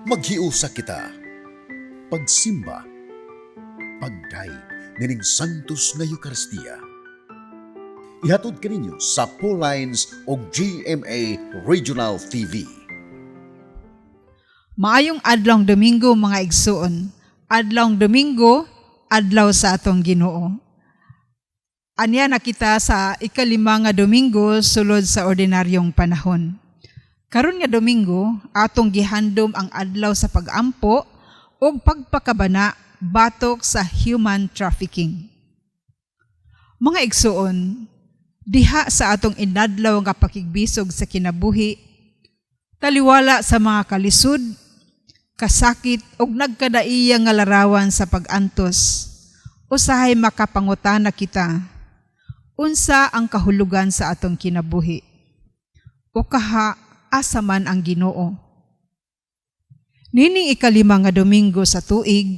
Maghiusa kita. Pagsimba. Pagdayeg nining Santos nga Eukaristiya. Ihatod kaninyo sa Lines o GMA Regional TV. Maayong adlawng Domingo, mga igsuon. Adlawng Domingo, adlaw sa atong Ginoo. Anya na kita sa 5 nga Domingo sulod sa ordinaryong panahon. Karon nga Domingo, atong gihandom ang adlaw sa pag-ampo ug pagpakabana batok sa human trafficking. Mga igsuon, diha sa atong inadlaw nga pakigbisog sa kinabuhi, taliwala sa mga kalisod, kasakit ug nagkadaiya nga larawan sa pag-antos, usahay makapangutana kita, unsa ang kahulugan sa atong kinabuhi? O kaha, asa man ang Ginoo? Nining 5 nga Domingo sa tuig,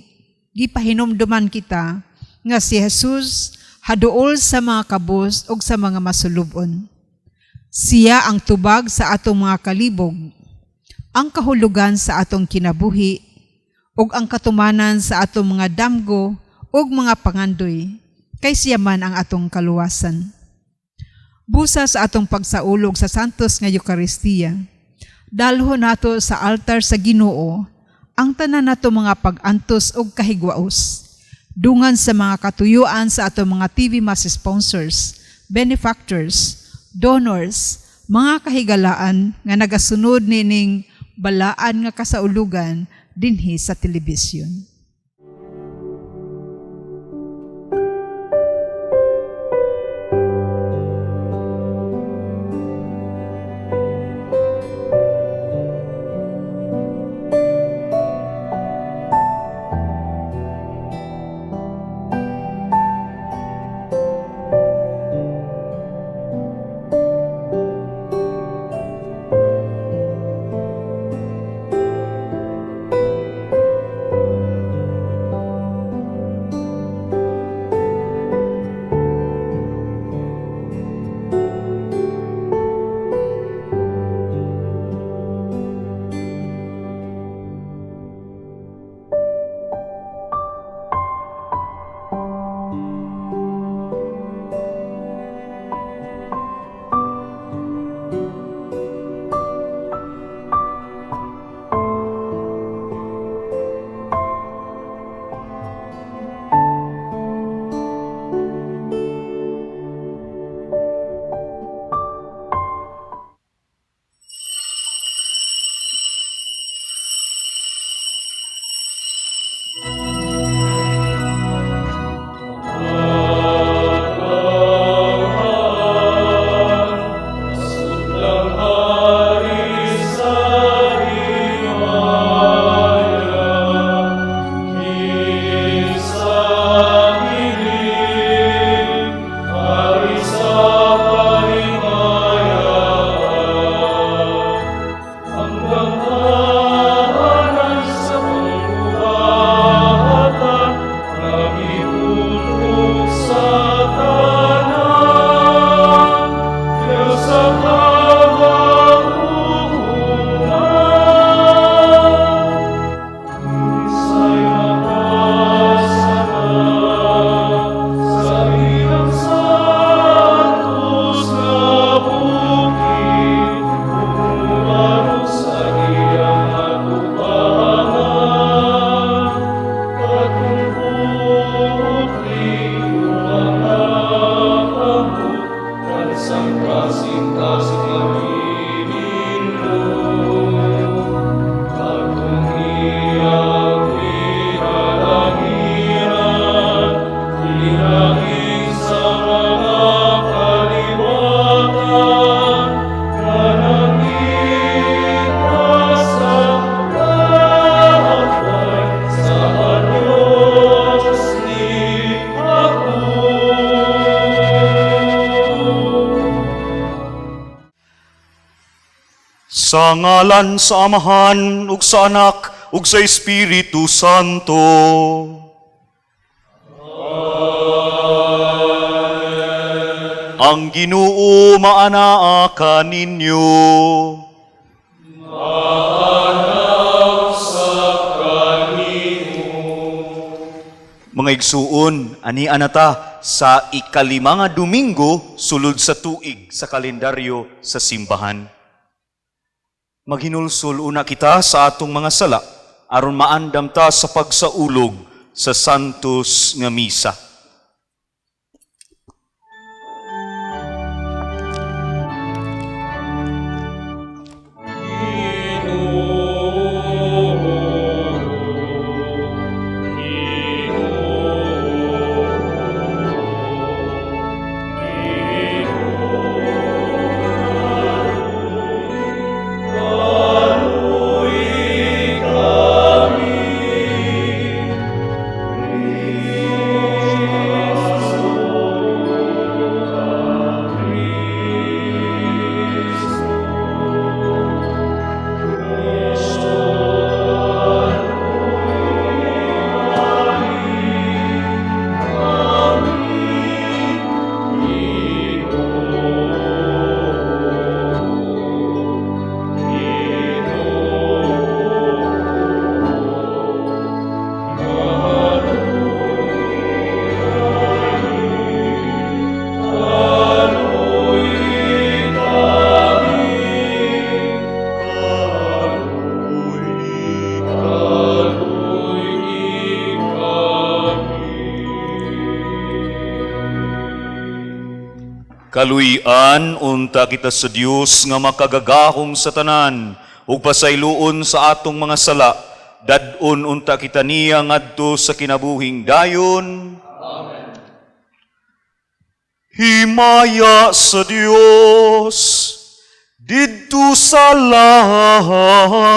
gipahinumduman kita nga si Jesus haduol sa mga kabus ug sa mga masulubon. Siya ang tubag sa atong mga kalibog, ang kahulugan sa atong kinabuhi, ug ang katumanan sa atong mga damgo ug mga pangandoy, kay siya man ang atong kaluwasan. Busa sa atong pagsaulog sa Santos nga Eukaristiya, dalhon nato sa altar sa Ginoo ang tanan nato mga pag-antos ug kahigwaos, dungan sa mga katuyuan sa atong mga TV Mass sponsors, benefactors, donors, mga kahigalaan nga nagasunod nining balaan nga kasaulugan dinhi sa telebisyon. Sa ngalan sa Amahan, ug sa Anak, ug sa Espiritu Santo. Amen. Ang Ginoo maanaa kaninyo. Maanaa sa Mga igsuon, ani anata sa 5 nga Domingo sulod sa tuig sa kalendaryo sa simbahan. Maghinulsol una kita sa atong mga sala aron maandam ta sa pagsaulog sa Santos nga Misa. Kaluy-an unta kita sa Dios nga makagagahom sa tanan ug pasayloon sa atong mga sala. Dad-on unta kita niya ngadto sa kinabuhing dayon. Amen. Himaya sa Dios didto sa langit.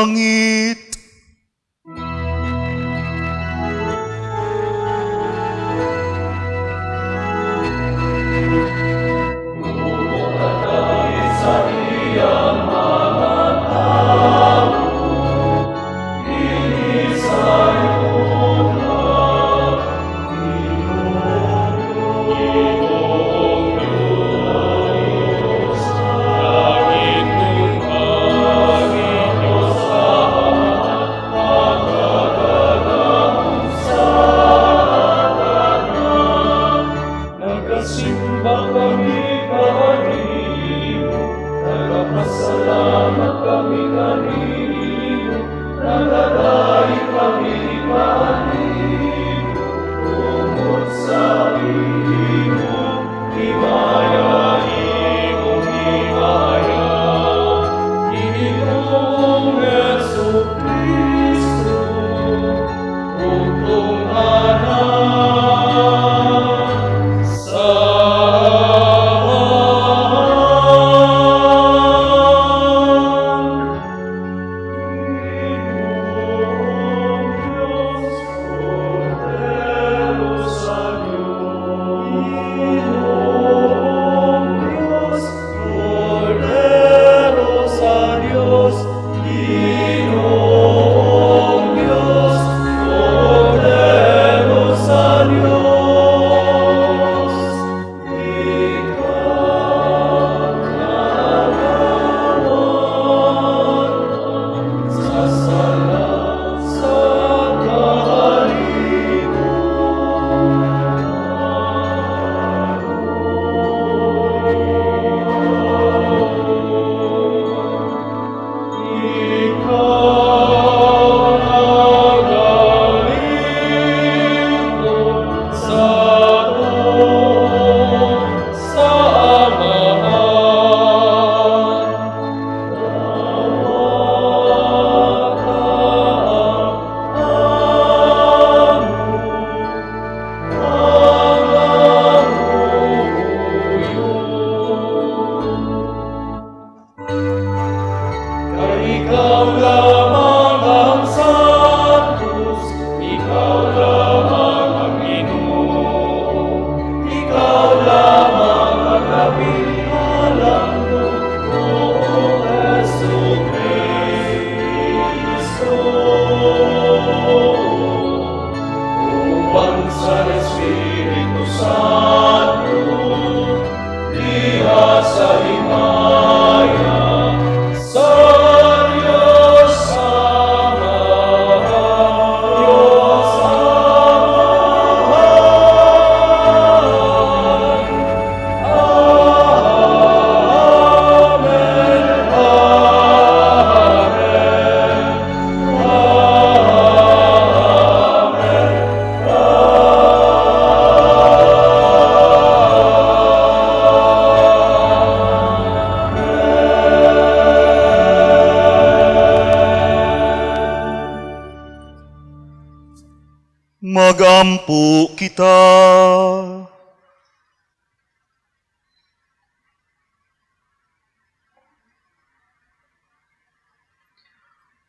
Magampo kita.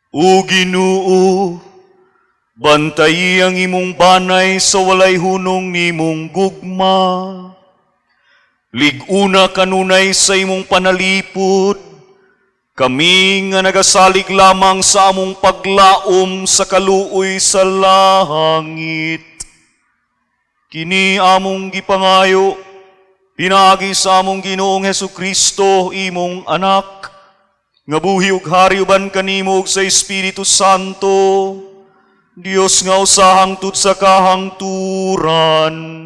O Ginoo, bantayi ang imong banay sa walay hunong nimong gugma. Lig-una kanunay sa imong panalipod, kami nga nagasalig lamang sa among paglaom sa kaluoy sa langit. Kini among gipangayo, pinaagi sa among Ginoong Hesukristo, imong anak, nga buhi ug hari uban kanimo ug sa Espiritu Santo, Dios nga usa hangtod sa kahangturan.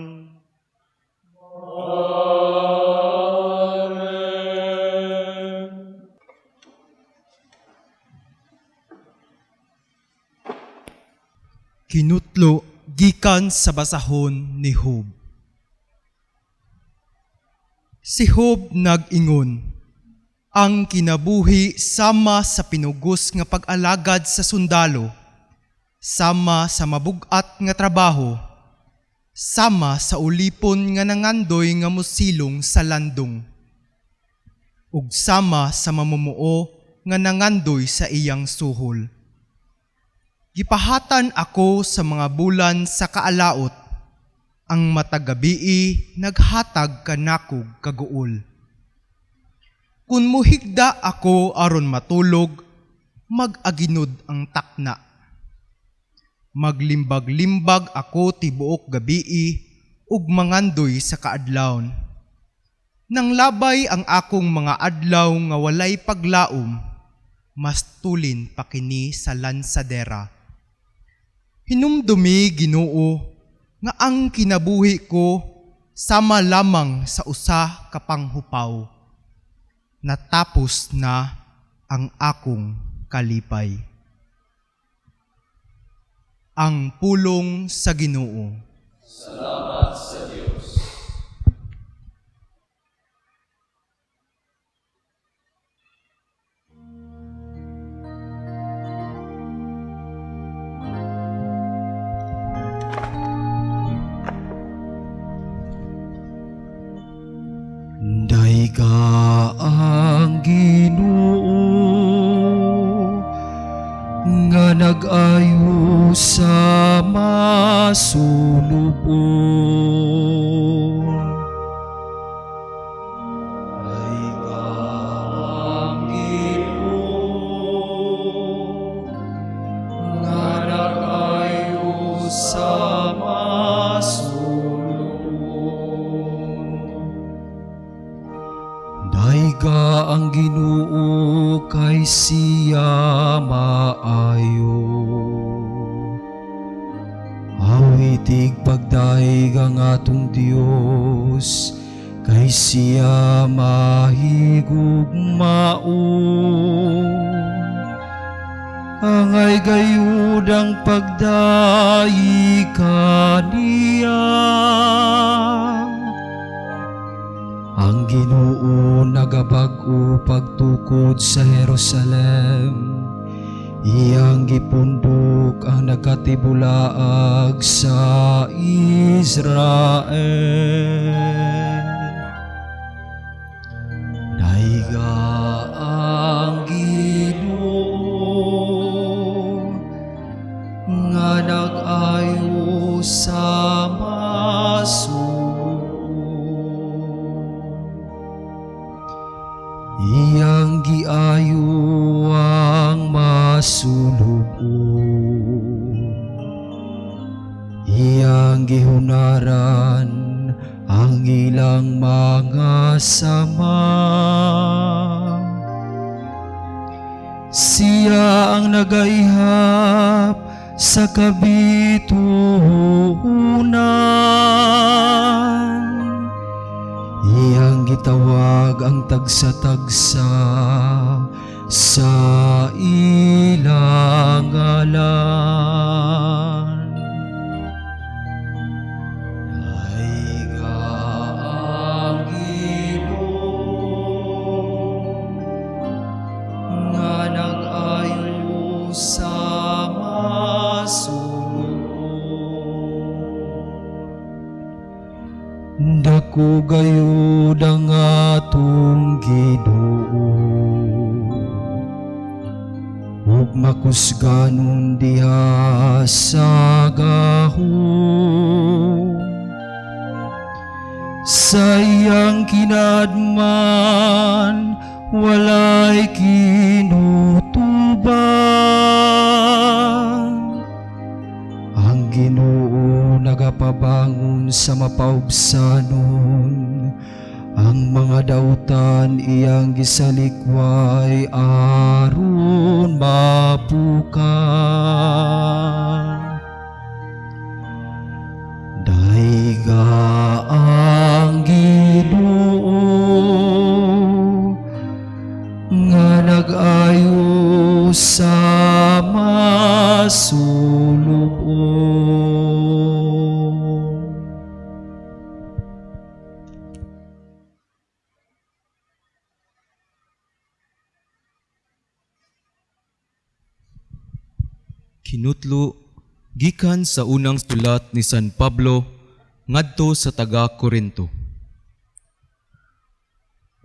Kinutlo gikan sa basahon ni Job. Si Job nag-ingon, ang kinabuhi sama sa pinugos nga pag-alagad sa sundalo, sama sa mabugat nga trabaho, sama sa ulipon nga nangandoy nga mosilong sa landong, ug sama sa mamumuo nga nangandoy sa iyang suhol. Gipahatan ako sa mga bulan sa kaalaot, ang matag gabii naghatag kanakog kaguol. Kun muhigda ako aron matulog, mag-aginod ang takna. Maglimbag-limbag ako tibuok gabii ug mangandoy sa kaadlawon. Nang labay ang akong mga adlaw nga walay paglaom, mas tulin pa kini sa lansadera. Hinumdumi, Ginoo, nga ang kinabuhi ko sama lamang sa usa ka panghupaw. Natapos na ang akong kalipay. Ang pulong sa Ginoo. Salamat sa Dios. Dayga ang Ginoo nga nag-ayo sa masulubon. Dayga ang Ginoo nga nag-ayo sa masulubon. Dayga ang Ginoo kay siya maayo. Awitig pagdaig ang atong Dios kay siya mahigugmaon. Angay gayud ang pagdaig kaniya. Ang Ginoo nagabag-o pagtukod sa Jerusalem. Iyang gipundok ang nagkatibulaag sa Israel. Dayga ang Ginoo nga nag-ayo sa masulubon. Iyang giayo ang masulubon. Iyang gihunaran ang ilang mga sama. Siya ang nagaihap sa kabituonan. Iyang gitawag ang tagsa-tagsa sa ilang ngalan. Dayga ang Ginoo nga nag-ayo sa masulubon. Dako gayud ang atong Ginoo ug makusganon diha sa gahom. Sa iyang kinadman walay kinutubang. Ang Ginoo nagapabangon sa mapaubsanon, ang mga dautan iyang gisalikway aron mapukaw. Dayga ang Ginoo nga nag-ayo sa masulubon. Kinutlo gikan sa unang sulat ni San Pablo ngadto sa taga Korinto.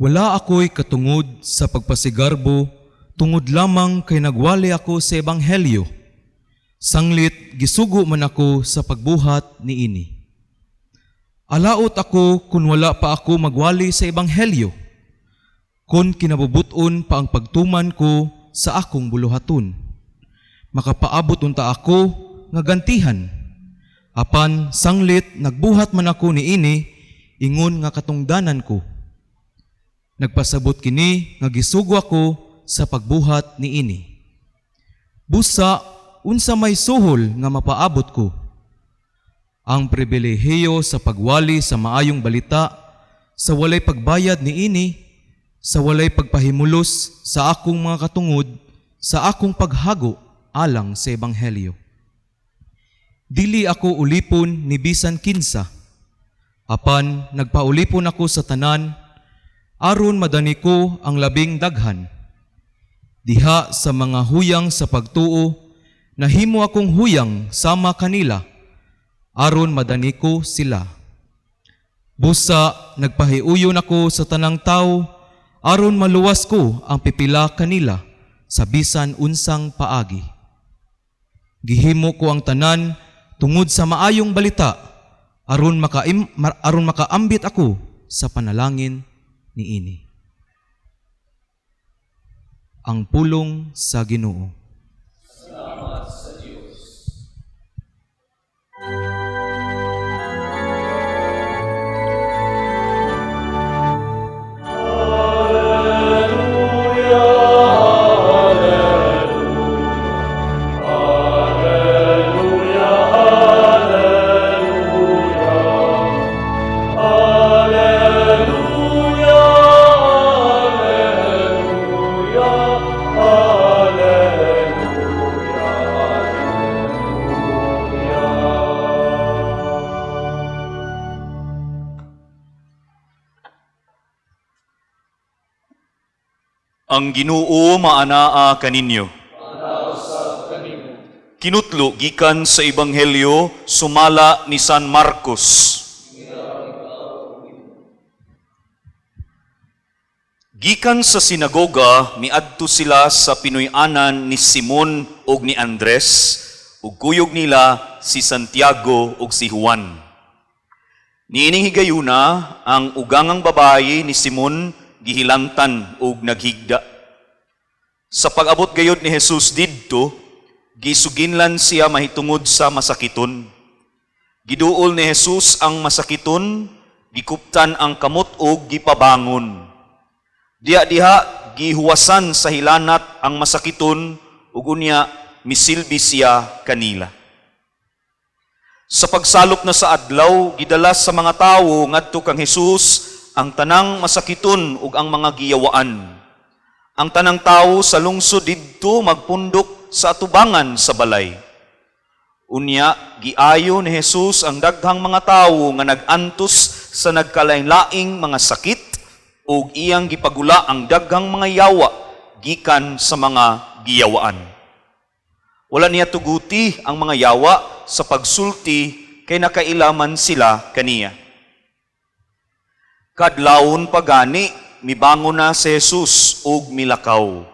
Wala ako'y katungod sa pagpasigarbo tungod lamang kay nagwali ako sa ebanghelyo. Sanglit gisugo man ako sa pagbuhat niini. Alaot ako kung wala pa ako magwali sa ebanghelyo. Kung kinabubuton pa ang pagtuman ko sa akong buluhaton, makapaabot unta ako nga gantihan. Apan sanglit nagbuhat man ako niini ingon nga katungdanan ko. Nagpasabot kini nga gisugo ako sa pagbuhat niini. Busa unsa may suhol nga mapaabot ko. Ang pribilehiyo sa pagwali sa maayong balita sa walay pagbayad niini, sa walay pagpahimulos sa akong mga katungod, sa akong paghago alang sa ebanghelyo. Dili ako ulipon ni bisan kinsa, apan nagpaulipon ako sa tanan aron madani ko ang labing daghan. Diha sa mga huyang sa pagtuo, nahimo akong huyang sama kanila aron madani ko sila. Busa nagpahiuyon ako sa tanang tawo aron maluwas ko ang pipila kanila sa bisan unsang paagi. Gihimo ko ang tanan tungod sa maayong balita aron makaambit ako sa panalangin niini. Ang pulong sa Ginoo. Ang Ginoo maanaa kaninyo. Kinutlo gikan sa Ebanghelyo sumala ni San Marcos. Gikan sa sinagoga, miadto sila sa pinuy-anan ni Simon ug ni Andres, ug kuyog nila si Santiago ug si Juan. Niining higayuna, ang ugangang babayi ni Simon gihilantan ug naghigda. Sa pag-abot gayod ni Jesus didto, gisuginlan siya mahitungod sa masakiton. Giduol ni Jesus ang masakiton, gikuptan ang kamot ug gipabangon. Diha diha gihuwasan sa hilanat ang masakiton ug unya misilbi siya kanila. Sa pagsalop na sa adlaw, gidala sa mga tawo ngadto kang Jesus ang tanang masakiton ug ang mga giyawaan. Ang tanang tawo sa lungsod didto magpundok sa atubangan sa balay. Unya giayo ni Jesus ang daghang mga tawo nga nag-antos sa nagkalain-laing mga sakit ug iyang gipagula ang daghang mga yawa gikan sa mga giyawaan. Wala niya tuguti ang mga yawa sa pagsulti kay nakailaman sila kaniya. Kadlawon pa gani, mibangon na si Jesus ug milakaw.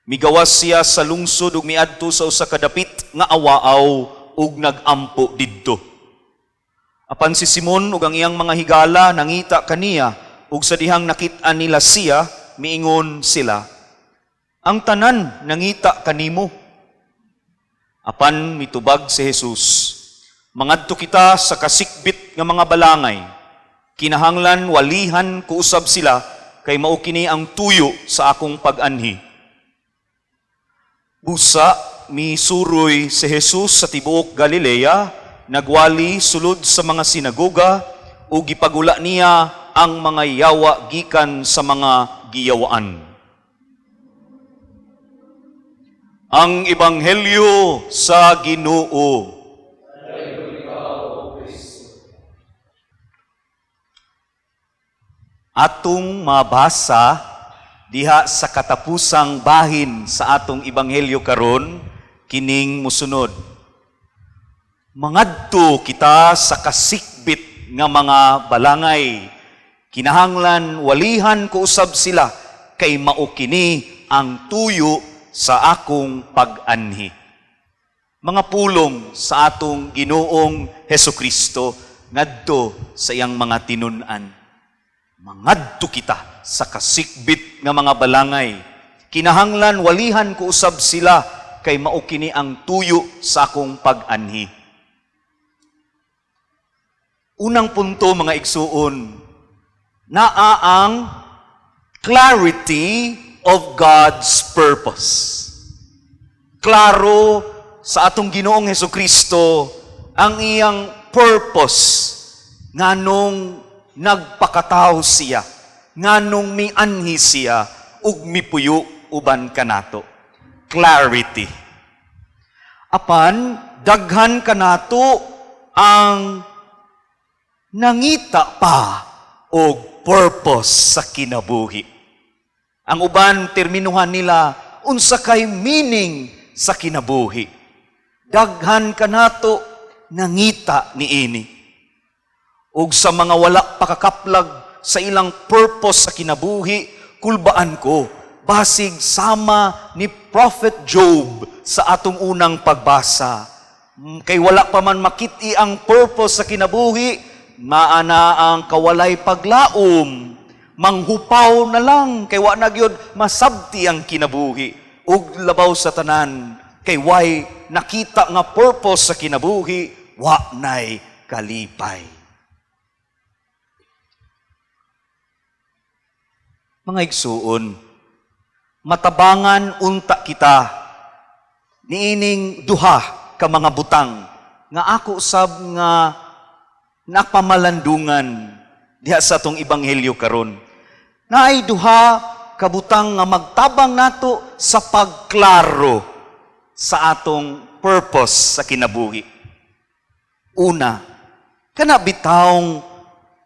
Migawas siya sa lungsod ug miadto sa usa ka dapit nga awaaw ug nagampo didto. Apan si Simon ug ang iyang mga higala nangita kaniya, ug sa dihang nakit-an nila siya, miingon sila, "Ang tanan nangita kanimo." Apan mitubag si Jesus, "Mangadto kita sa kasikbit nga mga balangay. Kinahanglan walihan ko usab sila, kay mao kini ang tuyo sa akong pag-anhi." Busa misuroy si Jesus sa tibuok Galilea, nagwali sulod sa mga sinagoga ug gipagula niya ang mga yawa gikan sa mga giyawaan. Ang Ebanghelyo sa Ginoo. Atong mabasa diha sa katapusang bahin sa atong ebanghelyo karon kining musunod. Mangadto kita sa kasikbit nga mga balangay. Kinahanglan walihan ko usab sila, kay mao kini ang tuyo sa akong pag-anhi. Mga pulong sa atong Ginoong Hesukristo ngadto sa iyang mga tinun-an. Mangadto kita sa kasikbit nga mga balangay. Kinahanglan walihan ko usab sila, kay mao kini ang tuyo sa akong pag-anhi. Unang punto, mga igsuon, naa ang clarity of God's purpose. Klaro sa atong Ginoong Hesukristo ang iyang purpose nganong nagpakatawo siya, nganong mianhi siya ug mipuyo uban kanato. Clarity. Apan daghan kanato ang nangita pa og purpose sa kinabuhi. Ang uban, terminuhan nila unsa kay meaning sa kinabuhi. Daghan kanato nangita niini. Ug sa mga wala pakakaplag sa ilang purpose sa kinabuhi, kulbaan ko, basig sama ni Prophet Job sa atong unang pagbasa. Kay wala pa man makit-i ang purpose sa kinabuhi, maana ang kawalay paglaom, manghupaw na lang, kay wa na gyud masabti ang kinabuhi. Ug labaw sa tanan, kay way nakita nga purpose sa kinabuhi, wa nay kalipay. Mga igsuon, matabangan unta kita niining duha ka mga butang nga ako sab nga napamalandungan diha sa atong ebanghelyo karon. Naay duha ka butang nga magtabang nato sa pagklaro sa atong purpose sa kinabuhi. Una, kana bitawng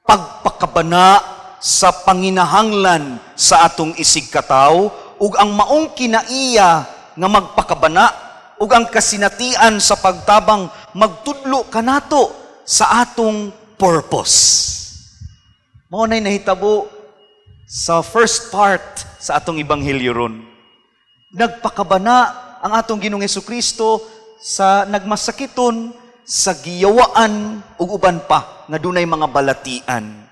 pagpakabana sa panginahanglan sa atong isigkatawo ug ang maong kinaiya nga magpakabana ug ang kasinatian sa pagtabang magtudlo kanato sa atong purpose. Mao nay nahitabo sa first part sa atong ebanghelyo ron. Nagpakabana ang atong Ginoong Hesukristo sa nagmasakiton, sa giyawaan ug uban pa nga dunay mga balatian.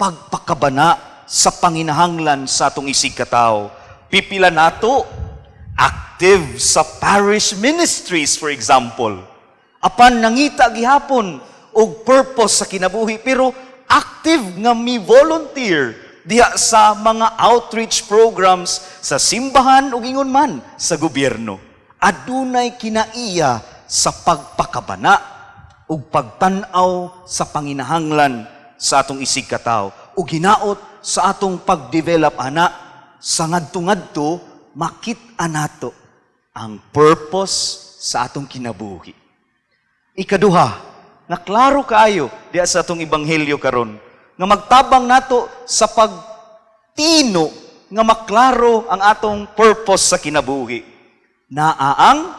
Pagpakabana sa panginahanglan sa atong isigkatawo. Pipila nato active sa parish ministries, for example. Apan nangita gihapon og purpose sa kinabuhi, pero active nga mi volunteer diha sa mga outreach programs sa simbahan ug ingon man sa gobyerno. Adunay kinaiya sa pagpakabana ug pagtan-aw sa panginahanglan sa atong isigkatawo ug hinaot sa atong pag-develop ana sa ngadto-ngadto makit-an nato ang purpose sa atong kinabuhi. Ikaduha, nga klaro kaayo diha sa atong ebanghelyo karon, nga magtabang nato sa pagtino nga maklaro ang atong purpose sa kinabuhi. Naa ang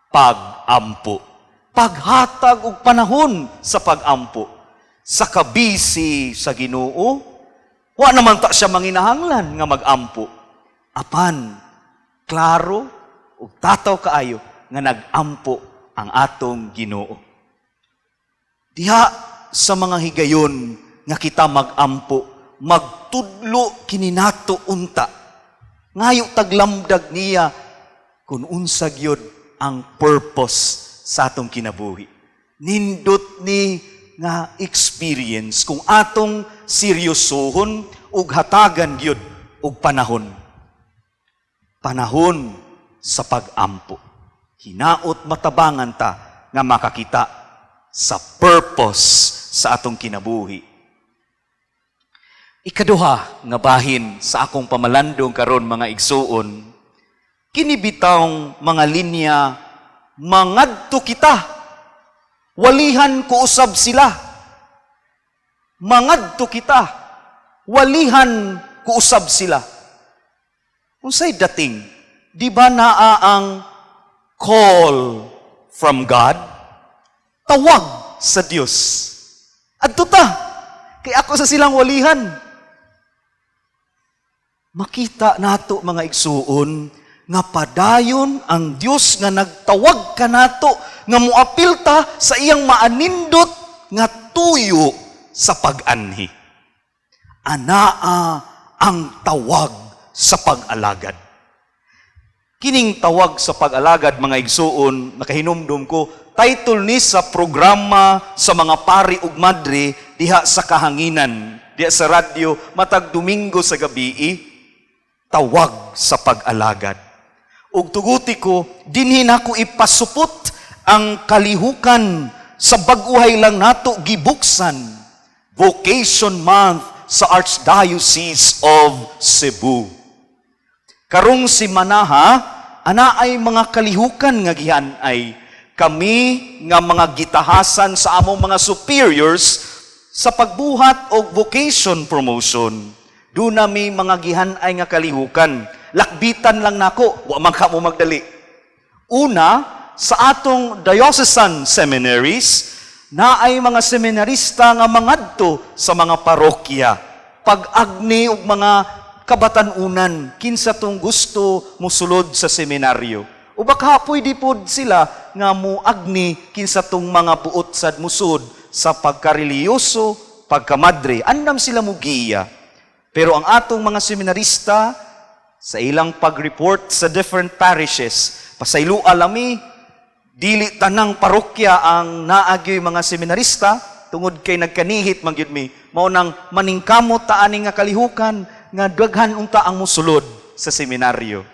pag-ampo. Paghatag og panahon sa pag-ampo. Sa kabisi sa Ginoo, wa naman ta siya manginahanglan nga mag-ampo. Apan, klaro ug tataw kaayo nga nag-ampo ang atong Ginoo. Diha sa mga higayon nga kita mag-ampo, magtudlo kini nato unta. Ngayo tag lamdag niya kung unsa gyud ang purpose sa atong kinabuhi. Nindot ni nga experience kung atong seryosohon ug hatagan gyud og panahon. Panahon sa pag-ampo. Hinaot matabangan ta nga makakita sa purpose sa atong kinabuhi. Ikaduha nga bahin sa akong pamalandong karon, mga igsuon, kini bitawng mga linya, "Mangadto kita, walihan ko usab sila." "Mangadto kita, walihan ko usab sila." Unsay dating? Di ba naa ang call from God? Tawag sa Dios. Adto ta. Kay ako sa silang walihan. Makita nato, mga igsuon, nga padayon ang Dios nga nagtawag kanato nga moapil ta sa iyang maanindot nga tuyo sa pag-anhi. Anaa ang tawag sa pag-alagad. Kining tawag sa pag-alagad, mga igsuon, nakahinumdum ko, title ni sa programa sa mga pari ug madre diha sa kahanginan, diha sa radyo, matag Domingo sa gabi, "Tawag sa Pag-alagad." Ug tuguti ko, dinhi nako ipasupot ang kalihukan sa bag-uhay lang nato gibuksan, Vocation Month sa Archdiocese of Cebu. Karong simanaha, anaay mga kalihukan nga gihan-ay kami nga mga gitahasan sa among mga superiors sa pagbuhat og vocation promotion. Duna mi mga gihan-ay nga kalihukan. Lakbitan lang nako, wa man ka mo magdali. Una, sa atong diocesan seminaries, naay mga seminarista nga mangadto sa mga parokya. Pag-agni og mga kabatan-unan, kinsa tong gusto musulod sa seminaryo. O baka pwede pod sila nga muagni kinsa tong mga buot sad musud sa pagkareliyoso, pagkamadre. Andam sila mugiya. Pero ang atong mga seminarista, sa ilang pag-report sa different parishes, pasayloa lami, dili tanang parokya ang naagyoy mga seminarista, tungod kay nagkanihit man gyud mi. Mao nang maningkamot ta ani nga kalihukan nga daghan unta ang musulod sa seminaryo.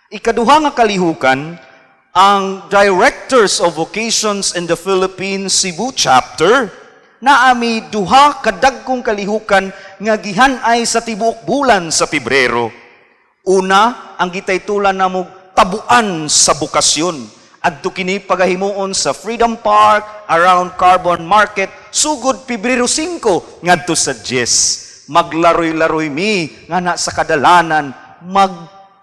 Ikaduha nga kalihukan, ang Directors of Vocations in the Philippines Cebu Chapter, naami duha kadagkong kalihukan nga gihan-ay sa tibuok bulan sa Pebrero. Una, ang gitaytulan namo "Tabuan sa Bokasyon." Adto kini pagahimuon sa Freedom Park around Carbon Market sugod Pebrero 5 ngadto sa 10. Maglaroy-laroy mi nga na sa kadalanan,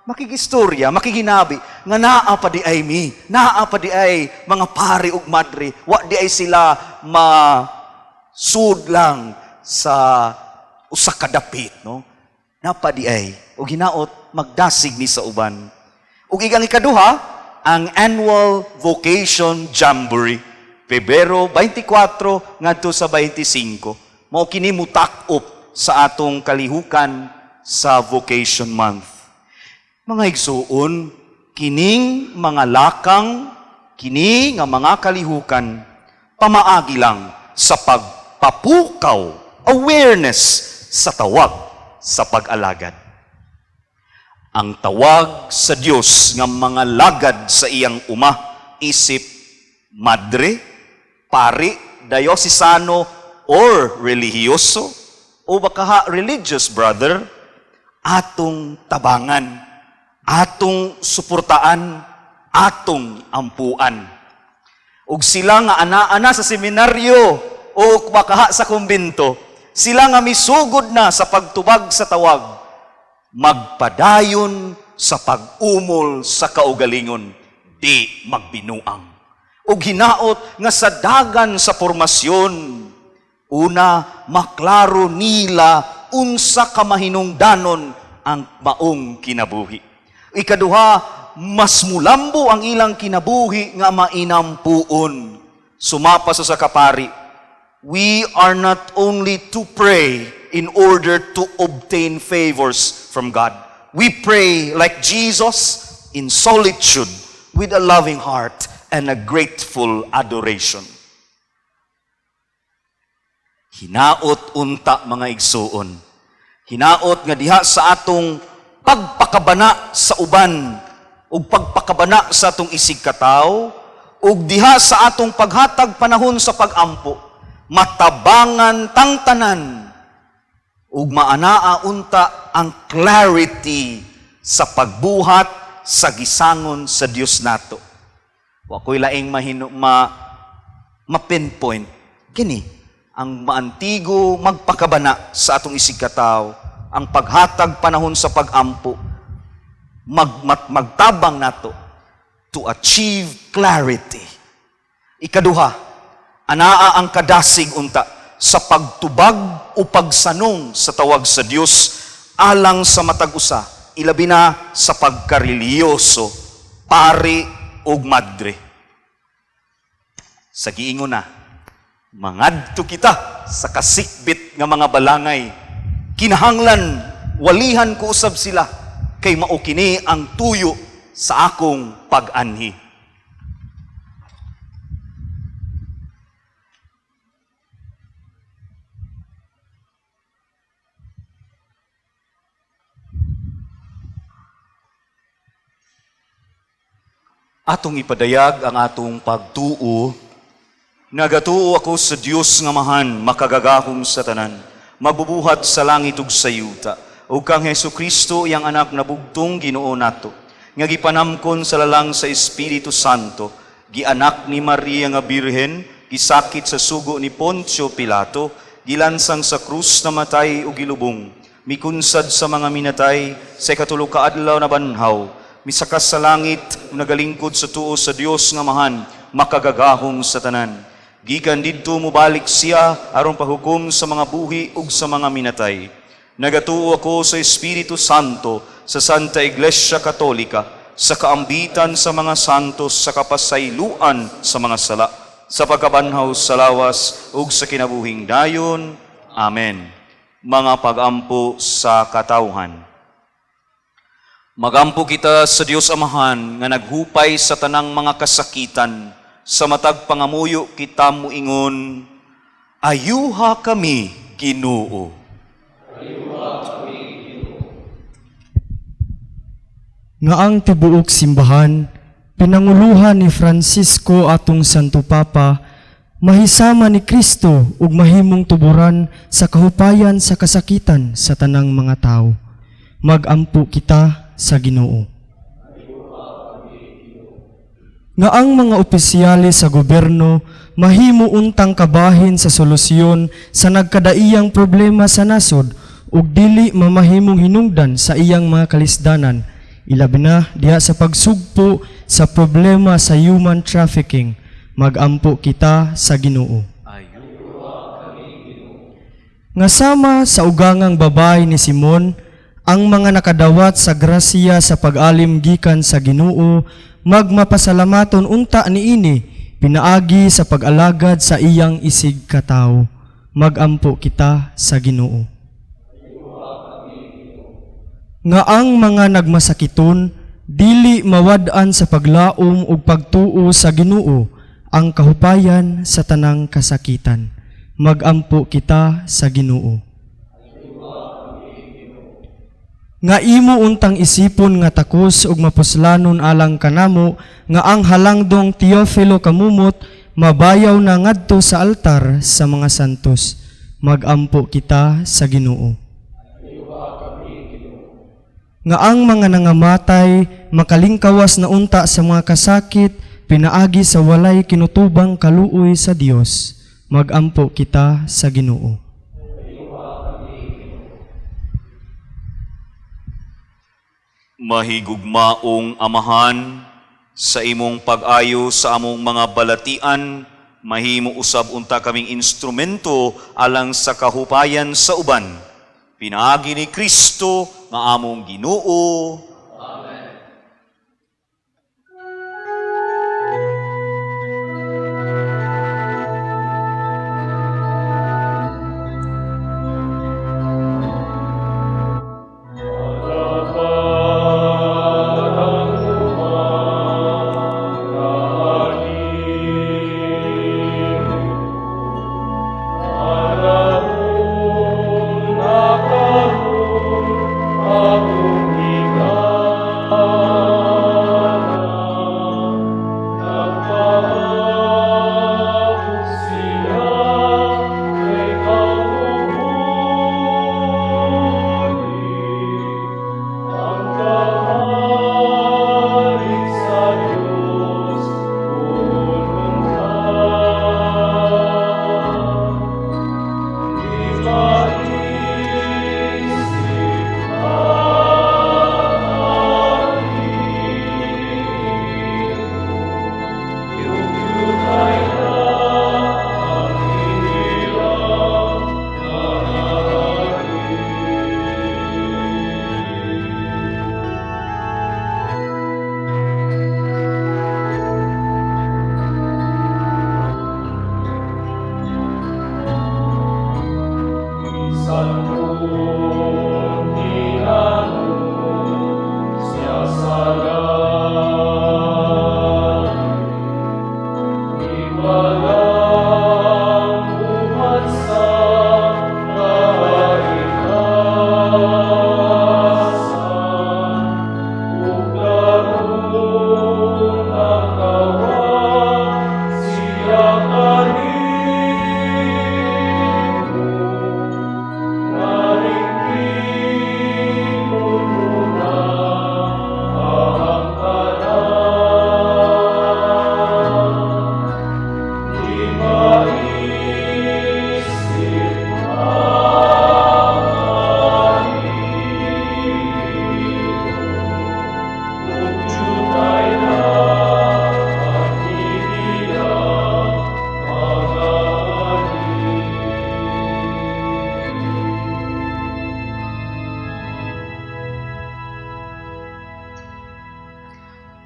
makigistorya, makiginabi, nga naa pa di ay mi, naa pa di ay mga pari ug madre, wa di ay sila ma sud lang sa usa ka dapit, no? Napa di ay, ug hinaot magdasig ni sa uban. Ug igang ikaduha, ang Annual Vocation Jamboree, Pebrero 24 ngadto sa 25. Mao kini mutak-op sa atong kalihukan sa Vocation Month. Mga igsuon, kining mga lakang, kini nga mga kalihukan, pamaagi lang sa pagpapukaw, awareness sa tawag sa pag-alagad. Ang tawag sa Dios nga mga lagad sa iyang uma, isip madre, pari, diocesano, or relihiyoso, o baka religious brother, atong tabangan, atong suportaan, atong ampuan. Ug sila nga ana-ana sa seminaryo o baka sa kumbento, sila nga misugod na sa pagtubag sa tawag, magpadayon sa pag-umol sa kaugalingon, di magbinuang. Ug hinaot nga sa dagan sa formasyon, Una, maklaro nila unsa ka mahinungdanon ang maong kinabuhi. Ikaduha, mas mulambo ang ilang kinabuhi nga mainampuon. Sumapa sa kapari, we are not only to pray in order to obtain favors from God. We pray like Jesus in solitude with a loving heart and a grateful adoration. Hinaot unta, mga igsuon. Hinaot nga diha sa atong pagpakabana sa uban ug pagpakabana sa atong isig katawo ug diha sa atong paghatag panahon sa pagampo, matabangan tang tanan ug maanaa unta ang clarity sa pagbuhat sa gisangon sa Dios nato. Wa ko'y laing mahino ma ma-pinpoint kini ang maantigo magpakabana sa atong isig katawo, ang paghatag panahon sa pagampo, magtabang nato to achieve clarity. Ikaduha, anaa ang kadasig unta sa pagtubag o pagsanong sa tawag sa Dios alang sa matag usa, ilabi na sa pagkareliyoso, pari ug madre. Sa giingon na, mangadto kita sa kasikbit nga mga balangay. Kinahanglan walihan ko usab sila kay mao kini ang tuyo sa akong pag-anhi. Atong ipadayag ang atong pagtuo. Nagatuo ako sa Dios nga Amahan, makagagahom sa tanan, magbubuhat sa langit ug sa yuta, ug kang Hesukristo, iyang anak na bugtong Ginoo nato, nga gipanamkon sa lalang sa Espiritu Santo, gianak ni Maria nga Birhen, gisakit sa sugo ni Poncio Pilato, gilansang sa krus, namatay ug gilubong, mikunsad sa mga minatay, sa ikatulo ka adlaw nabanhaw, misakas sa langit, nagalingkod sa tuo sa Dios nga Amahan, makagagahom sa tanan. Gikan didto mobalik siya aron pahukom sa mga buhi ug sa mga minatay. Nagatuo ako sa Espiritu Santo, sa Santa Iglesia Katolika, sa kaambitan sa mga santos, sa kapasayloan sa mga sala, sa pagkabanhaw sa lawas ug sa kinabuhing dayon. Amen. Mga pagampo sa katawhan. Magampo kita sa Dios Amahan nga naghupay sa tanang mga kasakitan. Sa matag pangamuyo kita muingon, Ayuha kami, Ginoo. Nga ang tibuok simbahan, pinanguluhan ni Francisco atong Santo Papa, mahisama ni Kristo ug mahimong tuburan sa kahupayan sa kasakitan sa tanang mga tao. Magampo kita sa Ginoo. Nga ang mga opisyales sa gobyerno mahimo untang kabahin sa solusyon sa nagkadaiyang problema sa nasod ug dili mamahimong hinungdan sa iyang mga kalisdanan, ilabi na diha sa pagsugpo sa problema sa human trafficking. Magampo kita sa Ginoo. Nga sama sa ugangang babae ni Simon, ang mga nakadawat sa grasya sa pag-alim gikan sa Ginoo magmapasalamaton unta niini pinaagi sa pag-alagad sa iyang isig katawo. Magampo kita sa Ginoo. Nga ang mga nagmasakiton dili mawad-an sa paglaom ug pagtuo sa Ginoo, ang kahupayan sa tanang kasakitan. Magampo kita sa Ginoo. Nga imo untang isipon nga takos ug mapuslanon alang kanamo nga ang halangdong Teofilo Camomot mabayaw na ngadto sa altar sa mga santos. Magampo kita sa Ginoo. Nga ang mga nangamatay makalingkawas na unta sa mga kasakit pinaagi sa walay kinutubang kaluoy sa Dios. Magampo kita sa Ginoo. Mahigugmaong Amahan, sa imong pag-ayo sa among mga balatian, Mahimo usab unta kaming instrumento alang sa kahupayan sa uban. Pinaagi ni Kristo nga among Ginoo.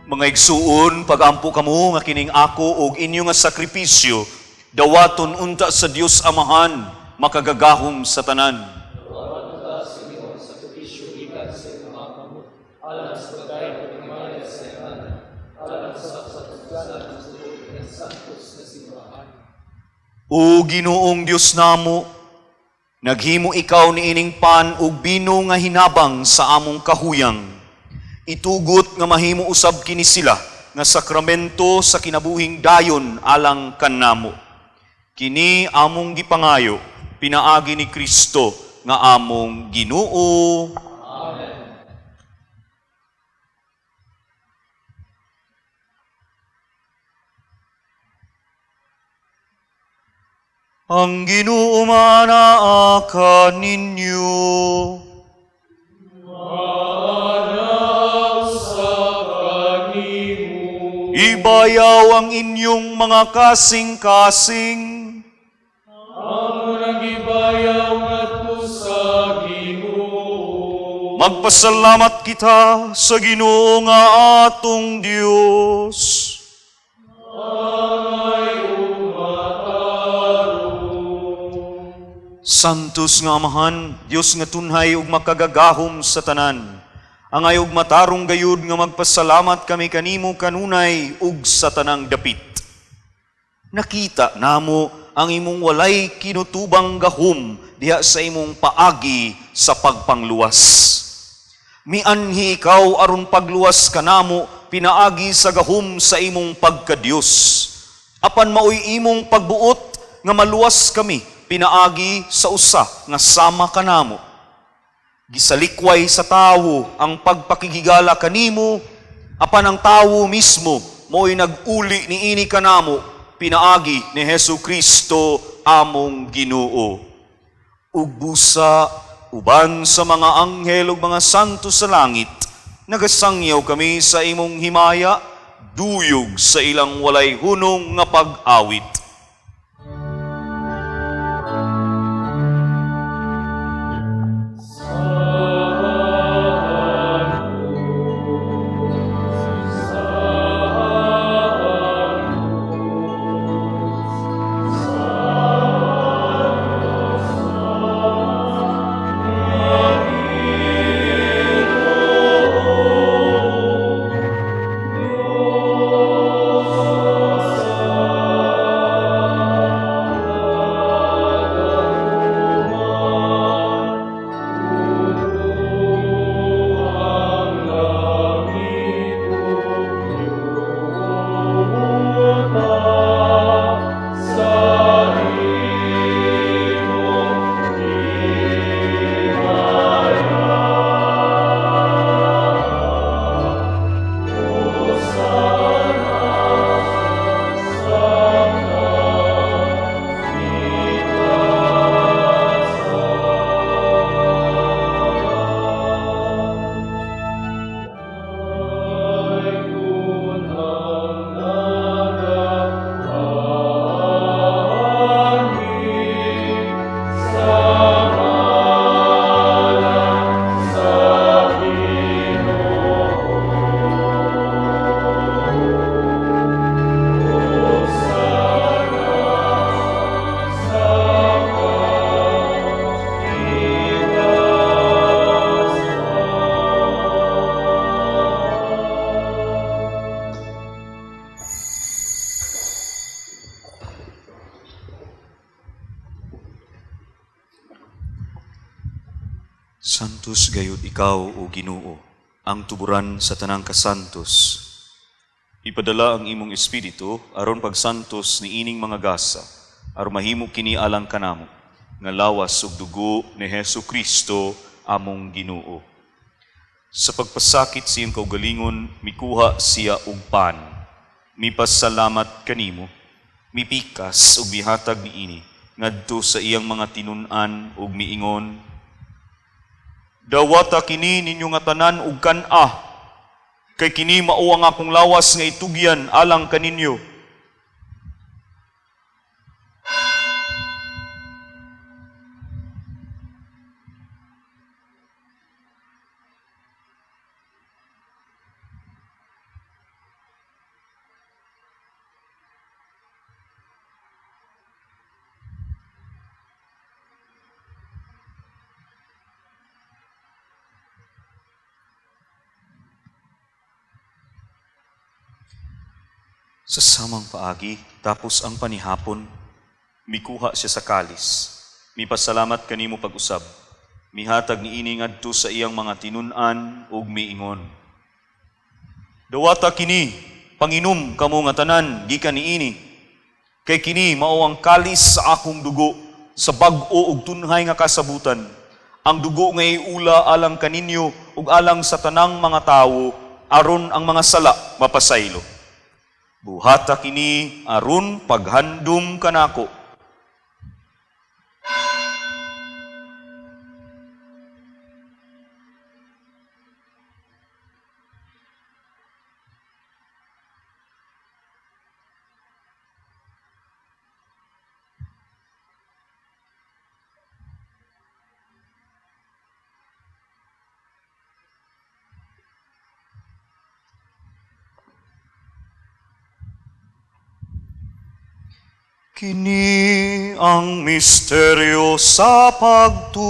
Mga igsuon, pagampo kamo nga kining ako og inyo nga sakripisyo, dawaton unta sa Dios Amahan, makagagahom sa tanan. O Ginoong Dios namo, naghimo ikaw niining pan ug bino nga hinabang sa among kahuyang. Itugot nga mahimo usab kini sila nga sakramento sa kinabuhing dayon alang kanamo. Kini among gipangayo pinaagi ni Kristo nga among Ginoo. Amen. Ang Ginoo manaa kaninyo. Ibayaw ang inyong mga kasing-kasing. Amo nang ibayaw ngadto sa Ginoo. Magpasalamat kita sa Ginoo nga atong Dios. Santos nga Amahan, Dios nga tunhay ug makagagahom sa tanan. Angay ug matarong gayud nga magpasalamat kami kanimo kanunay ug sa tanang dapit. Nakita namo ang imong walay kinutubang gahom diha sa imong paagi sa pagpangluwas. Mianhi ikaw aron pagluwas kanamo pinaagi sa gahom sa imong pagkadiyos. Apan maoy imong pagbuot nga maluwas kami pinaagi sa usa nga sama kanamo. Gisalikway sa tawo ang pagpakighigala kanimo, apan ang tawo mismo mo'y nag-uli niini kanamo pinaagi ni Hesu Kristo among Ginoo. Ug busa uban sa mga anghel ug mga santo sa langit, nagasangyaw kami sa imong himaya, duyog sa ilang walay hunong nga pag-awit. Santos gayud ikaw, o Ginoo, ang tuburan sa tanang kasantos. Ipadala ang imong espiritu aron pagsantos ni ining mga gasa, aron mahimo kini alang kanamo nga lawas ug dugo ni Hesus Kristo among Ginoo. Sa pagpasakit sa iyang kaugalingon, mikuha siya og pan. Mipasalamat kanimo, mipikas ug mihatag niini ngadto sa iyang mga tinun-an ug miingon: Dawata kini ninyo nga tanan ug kan-a, kay kini mao ang akong lawas nga itugyan alang kaninyo. Sa samang paagi, tapos ang panihapon, mikuha siya sa kalis. Mipasalamat kanimo pag-usab. Mihatag niini ngadto sa iyang mga tinun-an ug miingon: Dawata kini, panginom kamo nga tanan gikan niini. Kay kini mao ang kalis sa akong dugo, sa bag-o ug tunhay nga kasabutan. Ang dugo nga iula alang kaninyo ug alang sa tanang mga tawo, aron ang mga sala mapasaylo. Buhata kini aron paghandom kanako. Kini ang misteryo sa pagtuo.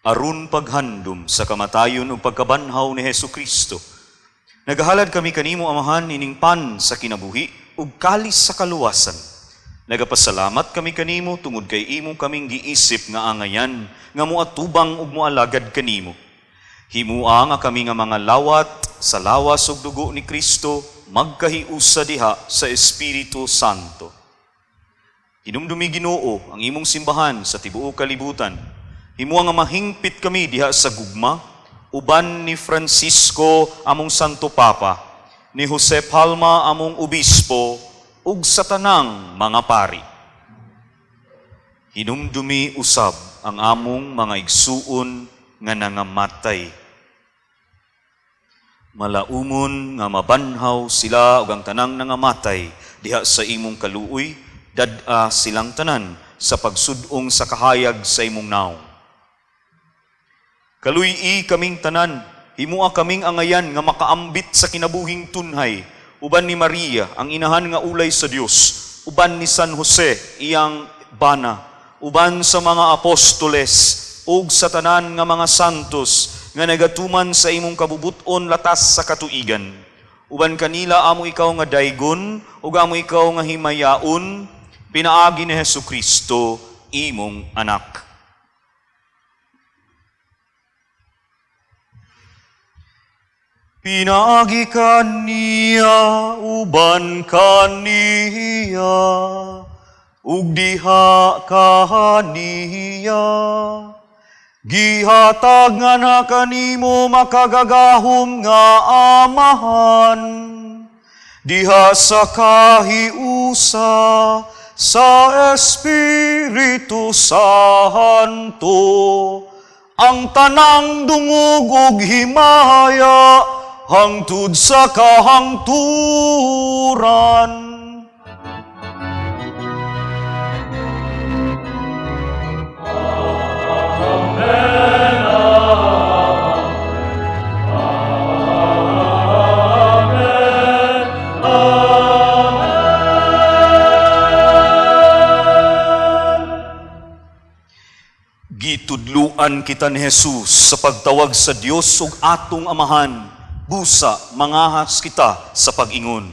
Aron paghandom sa kamatayon ug pagkabanhaw ni Hesus Kristo, nagahalad kami kanimo, Amahan, ining pan sa kinabuhi ug kalis sa kaluwasan. Nagapasalamat kami kanimo tungod kay imo kaming giisip nga angayan nga moatubang ug moalagad kanimo. Himua nga kami nga mga lawat sa lawas ug dugo ni Kristo magkahiusa diha sa Espiritu Santo. Hinumdumi, Ginoo, ang imong simbahan sa tibuok kalibutan. Himua nga mahingpit kami diha sa gugma uban ni Francisco among Santo Papa, ni Jose Palma among obispo, ug sa tanang mga pari. Hinumdumi usab ang among mga igsuon nga nangamatay. Malaumon nga mabanhaw sila ug ang tanang nangamatay diha sa imong kaluoy, dad-a silang tanan sa pagsud-ong sa kahayag sa imong naong. Kaluy-i kaming tanan, himua kaming angayan nga makaambit sa kinabuhing tunhay, uban ni Maria, ang inahan nga ulay sa Dios, uban ni San Jose, iyang bana, uban sa mga apostoles, ug sa tanan nga mga santos, nga nagatuman sa imong kabubuton latas sa katuigan. Uban kanila amo ikaw nga daygon, ug amo ikaw nga himayaon, pinaagi ni Hesus Kristo, imong anak. Pinaagi kaniya, uban kaniya, ug diha kaniya, gihatag nga na kanimo makagagahom nga Amahan, diha sa kahiusa sa Espiritu Santo, ang tanang dungog ug himaya hangtod sa kahangturan. Tinuruan kita ni Jesus sa pagtawag sa Dios ug atong Amahan. Busa mangahas kita sa pag-ingon.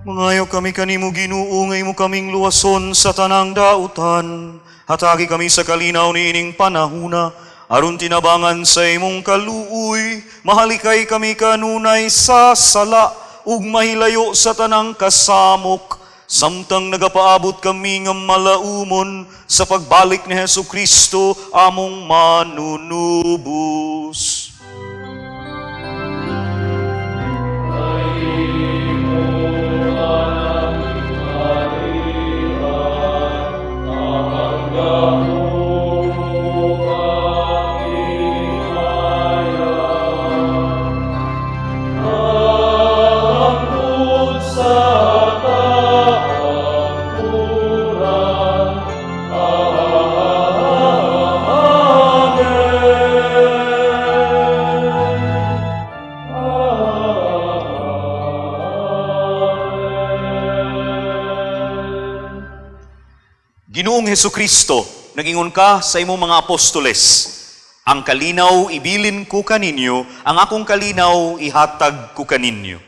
Mangayo kami kanimo, Ginoo, nga imo kaming luwason sa tanang dautan. Hatagi kami sa kalinaw niining panahuna aron tinabangan sa imong kaluoy, mahalikay kami kanunay sa sala ug mahilayo sa tanang kasamok samtang nagapaabot kami nga malaumon sa pagbalik ni Hesus Kristo among manunubos. Ginoong Hesus Kristo, nagingon ka sa imong mga apostoles, "Ang kalinaw ibilin ko kaninyo, ang akong kalinaw ihatag ko kaninyo.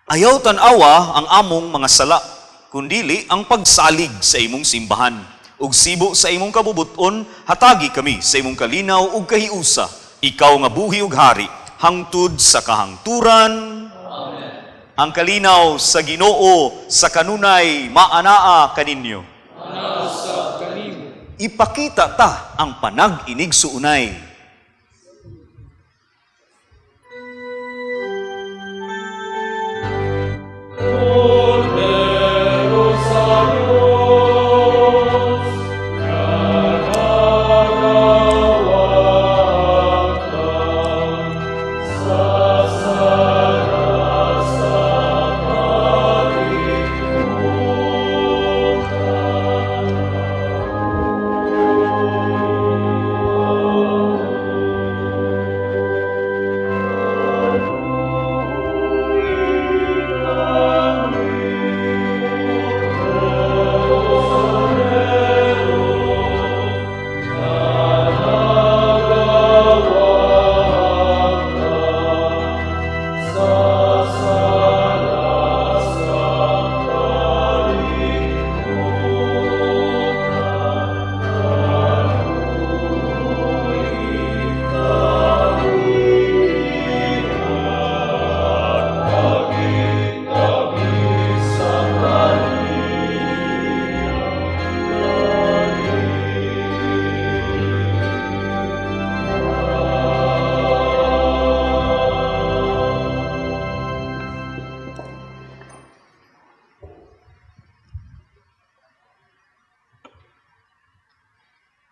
Ayaw tan-awa ang among mga sala, kundili ang pagsalig sa imong simbahan. Ug sibo sa imong kabubuton, hatagi kami sa imong kalinaw ug kahiusa. Ikaw nga buhi ug hari, hangtod sa kahangturan." Ang kalinaw sa Ginoo sa kanunay maanaa kaninyo. Ipakita ta ang panag-inigsuunay.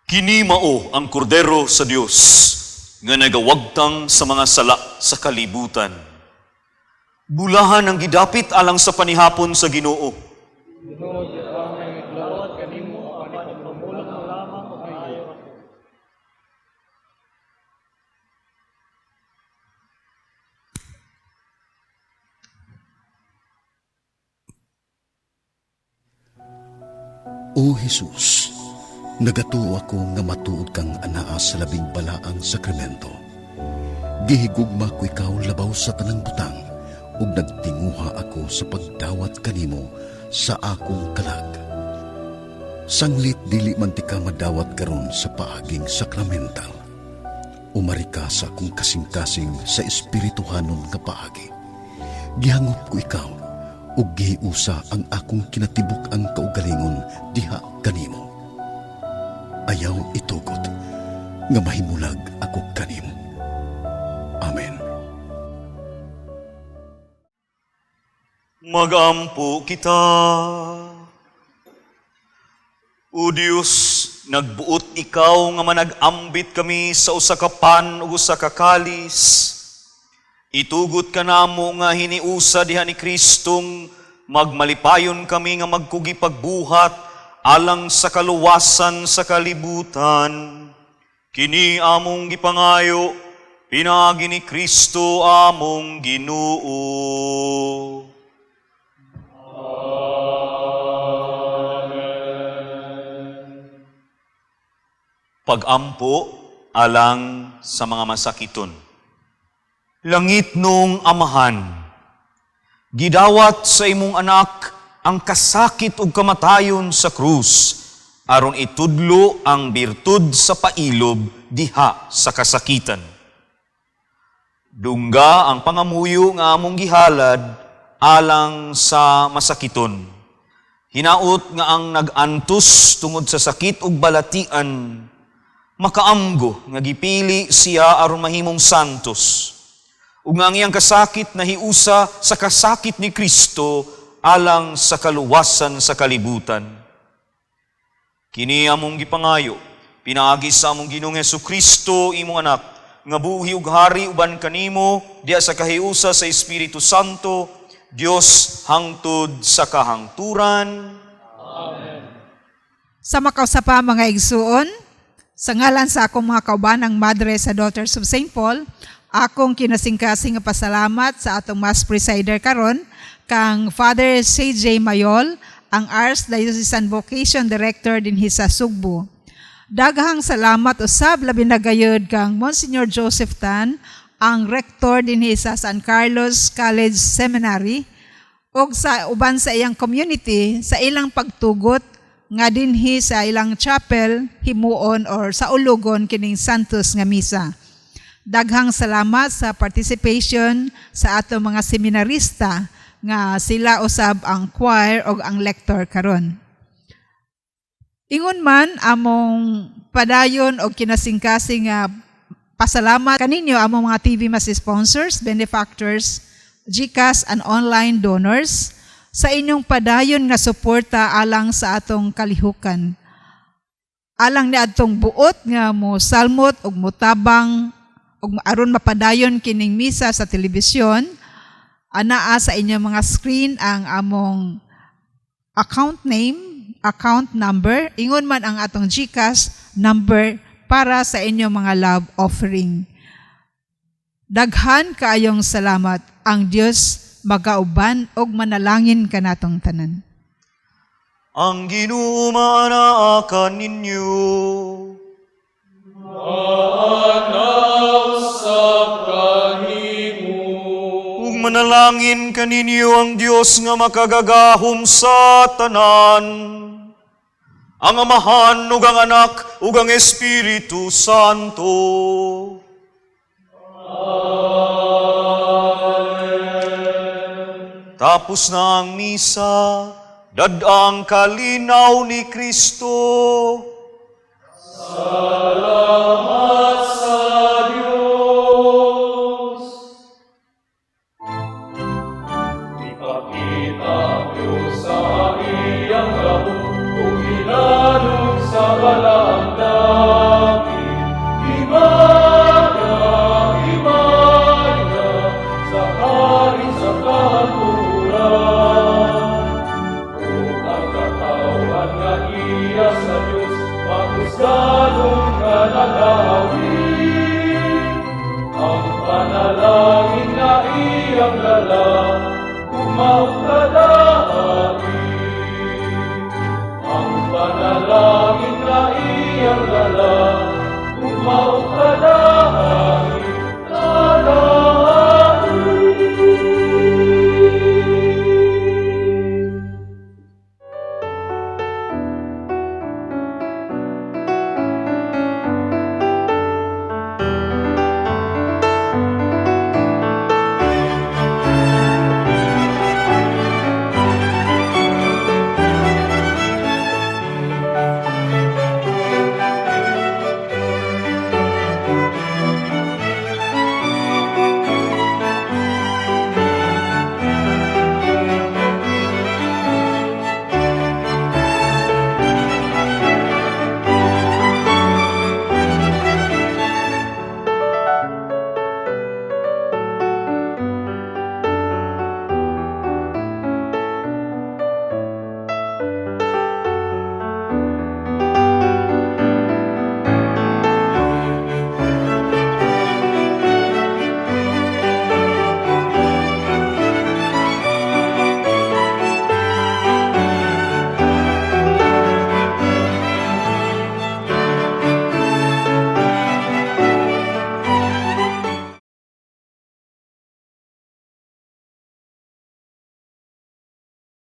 Kini mao ang kordero sa Dios nga nagawagtang sa mga sala sa kalibutan. Bulahan ang gidapit alang sa panihapon sa Ginoo. O Jesus, nagatuo ako nga matuod kang anaa sa labing balaang sakramento. Gihigugma ko ikaw labaw sa tanang butang ug nagtinguha ako sa pagdawat kanimo sa akong kalag. Sanglit dili man tika madawat karon sa paaging sakramental. Umari ka sa akong kasing-kasing sa espirituhanon nga paagi. Gihangop ko ikaw ug gihiusa ang akong kinatibuk-ang kaugalingon diha kanimo. Ayaw itugot nga mahimulag ako kanimo. Amen. Magampo kita. O Dios, nagbuot ikaw nga manag-ambit kami sa usa ka pan ug usa ka kalis. Itugot ka namo nga hiniusa diha ni Kristong magmalipayon kami nga magkugi pagbuhat alang sa kaluwasan sa kalibutan. Kini among gipangayo, pinaagi ni Kristo among Ginoo. Pagampo alang sa mga masakiton. Langit nung Amahan, gidawat sa imong anak ang kasakit ug kamatayon sa krus, aron itudlo ang birtud sa pailob diha sa kasakitan. Dungga ang pangamuyo nga among gihalad alang sa masakiton. Hinaot nga ang nag-antos tungod sa sakit ug balatian, makaamgo nga gipili siya aron mahimong santos. Ug nga ang iyang kasakit nahiusa sa kasakit ni Kristo alang sa kaluwasan sa kalibutan. Kini among gipangayo, pinaagi sa among Ginoong Hesukristo, imong anak, nga buhi ug hari uban kanimo diha sa kahiusa sa Espiritu Santo, Dios hangtod sa kahangturan. Amen. Sa makausa pa mga igsuon, sa ngalan sa akong mga kaubanang madre sa Daughters of St. Paul, akong kinasingkasing nga pasalamat sa atong Mass Presider karon kang Father C.J. Mayol, ang Archdiocesan Vocation Director dinhi sa Sugbo. Daghang salamat usab labi na gayud kang Monsignor Joseph Tan, ang rector dinhi sa San Carlos College Seminary, ug sa uban sa iyang community sa ilang pagtugot nga dinhi sa ilang chapel himuon or sa ulugon kining Santos nga misa. Daghang salamat sa participation sa ato mga seminarista nga sila usab ang choir og ang lector karon. Ingon man among padayon og kinasingkasing nga pasalamat kaninyo among mga TV Mass sponsors, benefactors, GCash and online donors sa inyong padayon nga suporta alang sa atong kalihukan. Alang ni adtong buot nga mo salmot og motabang og aron mapadayon kining misa sa telebisyon, anaa sa inyong mga screen ang among account name, account number, ingon man ang atong GCash number para sa inyong mga love offering. Daghan kaayong salamat. Ang Dios magauban og manalangin kanatong tanan. Ang Ginoo maanaa kaninyo. Ug manalangin kaninyo ang Dios nga makagagahom sa tanan. Ang Amahan ug ang Anak ug ang Espiritu Santo. Amen. Tapos na ang misa, dad-ang kalinaw ni Kristo.